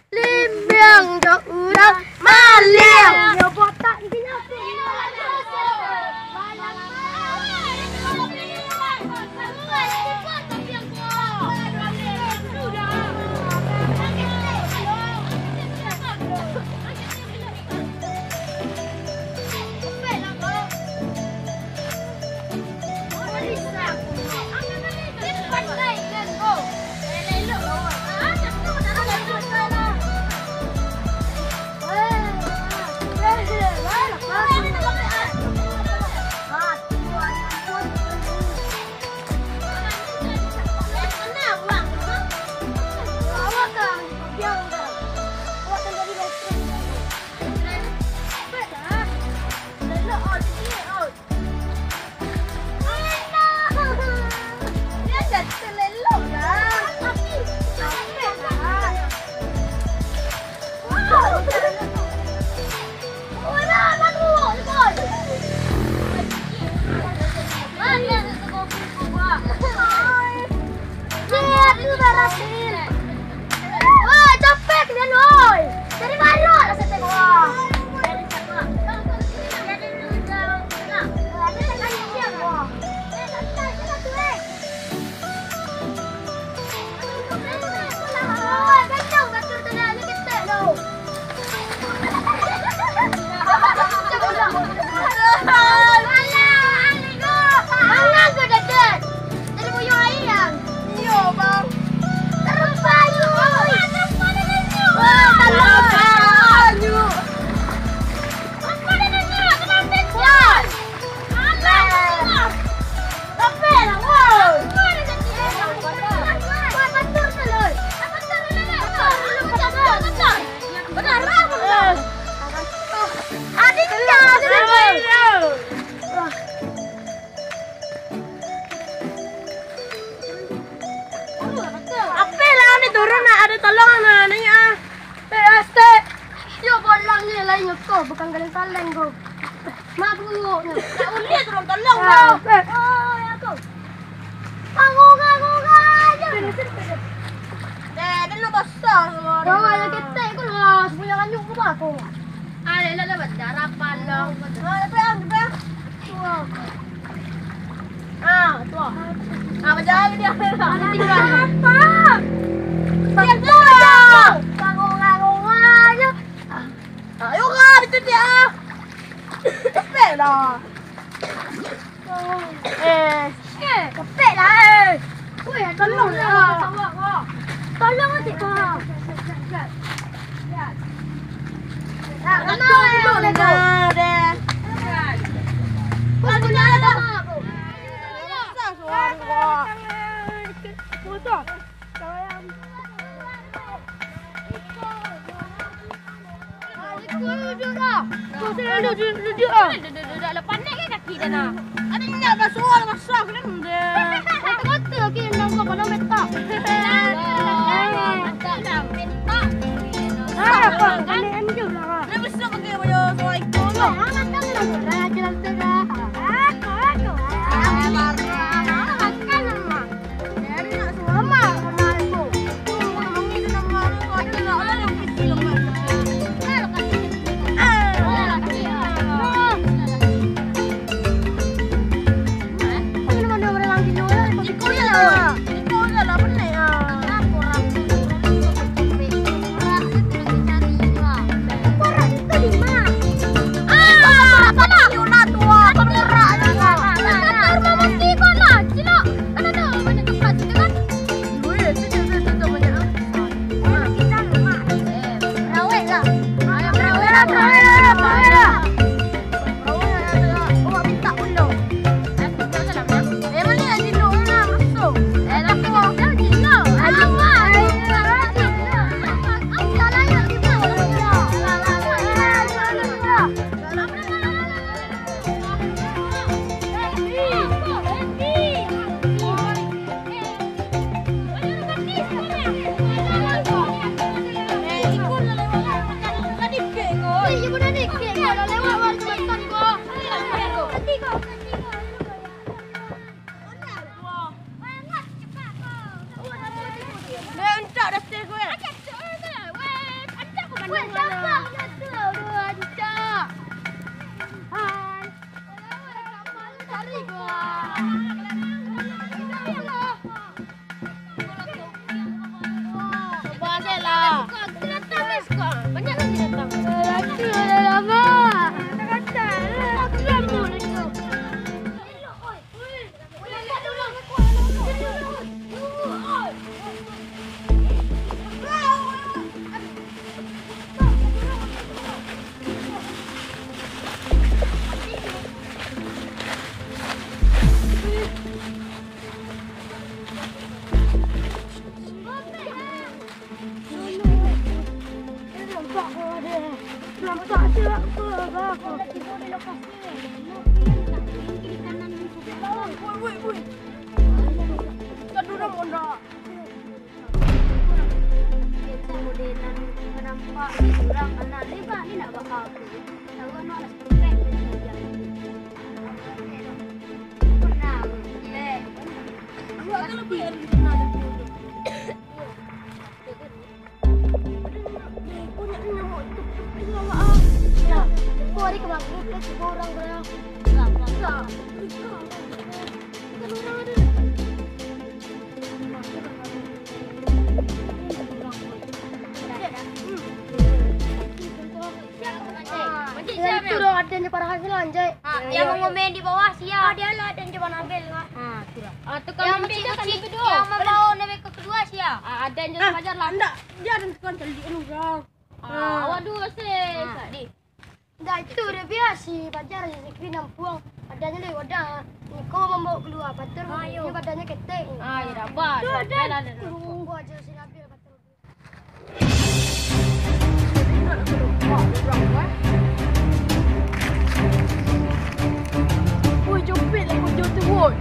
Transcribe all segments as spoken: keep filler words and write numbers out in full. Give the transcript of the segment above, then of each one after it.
Limbiang jo urang maliang. Yo botak. Wah, capek kalian, woi. Dari mana lah saya tengok, wah. Wah, kencang batur tu dah, ni ketek tu. Alah, alah, kau. Alah, kau dah, dah. Dari buyuang aia, Yang. Iyo, Bang. Tarumpah, Yu. Wah, tarumpah, Yu. Wah. Alah, alah. Capek lah, woi. Wah, batur tu, Lul. Benar, benar. Adik, iya, adik. Apeh lah, ni turun nak, ada tolong nak, naik ah. Eh, astek. Yo, bolang ni lain ko, bukan kaleng-kaleng ko. Mak buruknya. Tak boleh turun tolong kau. Ah, eh. Oh, ya kau. Kau gugah-gugah aja. Deh, dia nak basah semua. Kau ada ketek kau lah. Punya lanjut kau apa kau? Ah, elok lah, berdarah palang. Ah, cepat, ah, cepat, ah. Wah. Ah, tu. Ah, macam mana dia? Ada tinggal. Apa? Dia tu. Ngangong-ngangong aja. Ayo lah, itu dia. Cepatlah. Eh, eh, cepatlah, eh. Woi, tolong lah. Tolong adik kau. Nah, kenal ya, udah kau. Nah, deh. Kau punya anak apa? Susah suara kau. Susah. Duduk, duduk, duduk, ah. Duduk, duduk, duduk. Lah panek kan kaki dah nah. Ada nyak basuh, lah basah kena deh. Kata-kata lagi nang kau kalau metak. Mantap lah, metak. Ah, apa? Panek anjur lah. Dah besar pakai baju Assalamualaikum tu. Ah, makan lah, murah je lah tu dah. Aku, aku. Ah, marah. Makan lah, Mak. Weh, siapa? Udah tu, udah rancak. Hai. Cari gua. Coba aja lah. Binatang ni suka. Banyak lagi binatang. Lagi ada lama. Kata-kata. Aku lama lagi. Nampak kau ada. Nampak tu aku, aku. Woi, woi, woi. Kan orang mondok. Itu doh, aden jo Farhan sih lah, anjay. Ah, yang mau ngomen di bawah, siap. Ah, dia lah aden jo Bang Nabil lah. Ah, tu lah. Ah, tu kan yang kecil-kecil, yang membawa Nabil ke kedua, siap. Ah, aden jo Fajar lah. Ndak, dia aden tukang caliak urang. Ah, waduh, sih. Ah, di. Ndak, itu udah biasa, Fajar, si Fikri nampuang. Adanya lewat dah. Niko membawa keluar, patur. Ayo. Ini badannya ketek. Ah, ya, dah, bah. Itu ada. Tunggu aja si Nabil, patur. Woi, jopit lah kau jauh tu, woi.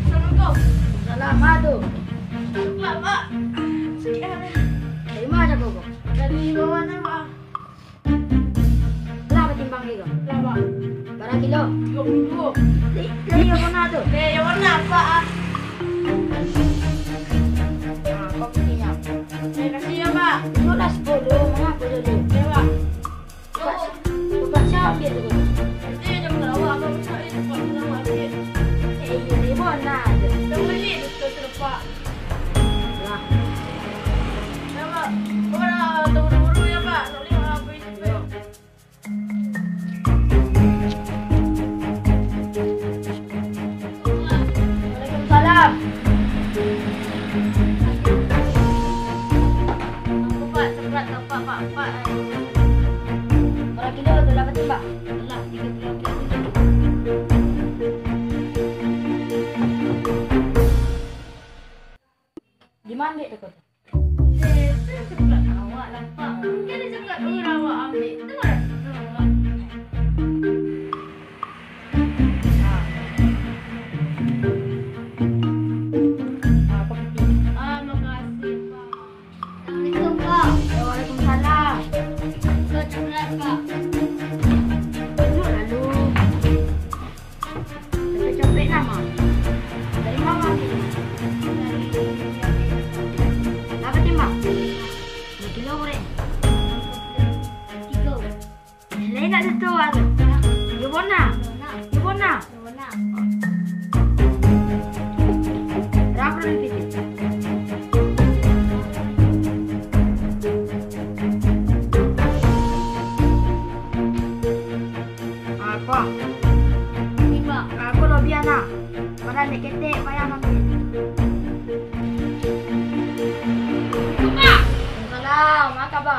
Assalamualaikum. Salam, Pak, tu. Pak, Pak. Sakik, ah. Dari ma ajo kau, kau? Dari bawah tu, Pak. Lah batimbang lagi, kau? Lah, Pak. Bara kilo? Tigo puluah duo. Lah, iyo, bana tu? Lah, iyo, bana, Pak, ah. Ah, kau punyonyo. Terima kasih, ya, Pak. Itu lah sapuluah, manga aku dulu? Ya, Pak. Bapak, bapak siapa dia tu? Eh, jangan tahu apa besar dia, Pak. Nama dia? Eh, iya, dia mana ada? Tunggu ni, betul tu, Pak. Di ma ambiak tu ko tu? Eh, tu coklat awak lah, Pak. Mungkin ada coklat baru lah awak ambiak. Tu lah. Ah. Ah, makasih, Pak. Assalamualaikum, Pak. Waalaikumsalam. Pak, coklat, Pak. Duduk lalu. Copek-copek lah, Mak. Dari ma ambiak? Bara timbang? Dua kilo goreng. Tigo. Lain nak tutup, ah, tu. Yo bona. Yo bona. Bara ribu tu? Ako. Limo. Ako lobiah nah. Badan dek ketek, payah makan. Assalamualaikum, Pak. Waalaikumsalam. Apo kaba?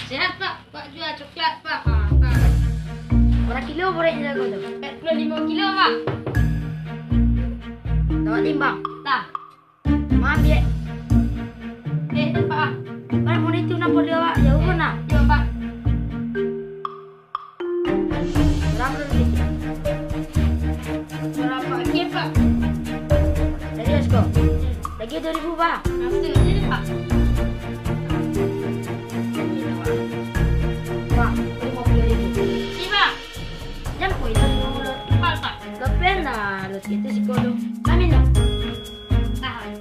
Sehat, Pak. Pak jua coklat, Pak. Ha, Pak. Bara kilo goreng jago tu? Ampek puluah limo kilo, Pak. Awak timbang? Lah. Ma ambiak? Eh, tak, Pak. Bara moni tu, nampak di awak jauah ko nah? Yo, Pak. Bara lagi? Bara lagi, Pak? Serius ko? Lagi dua ribu, Pak. Nah, betul aja deh, Pak. Pak, limo puluah ribu. Ih, Pak. Jan ko itu. Pak, Pak. Gak pernah lu itu siko lu. Amin, Pak. Tahan.